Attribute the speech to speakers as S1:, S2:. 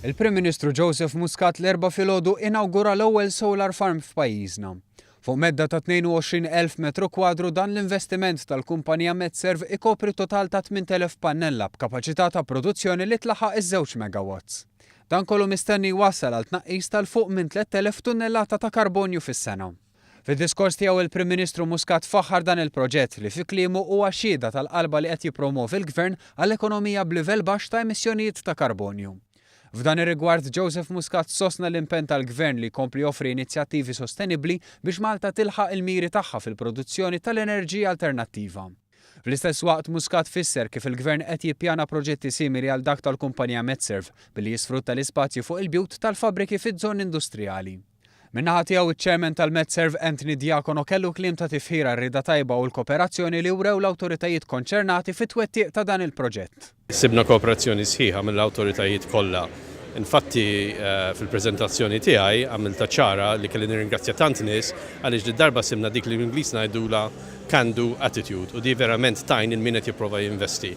S1: Il-Prim Ministru Joseph Muscat l-Erbgħa filgħodu inawgura l-ewwel solar farm f'pajjiżna. Fuq medda ta' 22,000 metru kwadru dan l-investiment tal-kumpanija Medserv ikopri total ta' 8,000 pannella b'kapaċità ta' produzzjoni li tlaħħaq iż-żewġ megawatts. Dan kollu mistenni jwassal għal tnaqqis ta' 'l fuq minn 3,000 tunnellata ta' karbonju fis-sena. Fid-diskors tiegħu il-Prim Ministru Muscat faħħar dan il-proġett li fi kliemu huwa xhieda tal-qalba li qed jippromovi l-Gvern għal ekonomija b'livell baxx ta' emissjonijiet ta' karbonju. F'dan ir-rigward Joseph Muscat sostna l-impenn tal-Gvern li jkompli joffri inizjattivi sostenibbli biex Malta tilħaq il-miri tagħha fil-produzzjoni tal-enerġija alternattiva. Fl-istess waqt Muscat fisser kif il-Gvern qed jippjana proġetti simili għal dak tal-kumpanija Medserv billi jisfrutta l-ispazju fuq il-bjut tal-fabbriki fiż-żoni industrijali. Min-naħa tiegħu iċ-Chairman tal-Medserv Anthony Diacono kellu kliem ta' tifħir għar-rieda tajba u l-kooperazzjoni li wrew l-awtoritajiet konċernati fit-twettiq ta' dan il-proġett.
S2: Sibna kooperazzjoni sħiħa mill-awtoritajiet kollha. Infatti fil-preżentazzjoni tiegħi għamiltha ċara li kelli nirringrazzja tant nies għaliex did-darba sibna dik li bl-Ingliż ngħidulha can do attitude u di verament tgħin lil min qed jipprova jinvesti.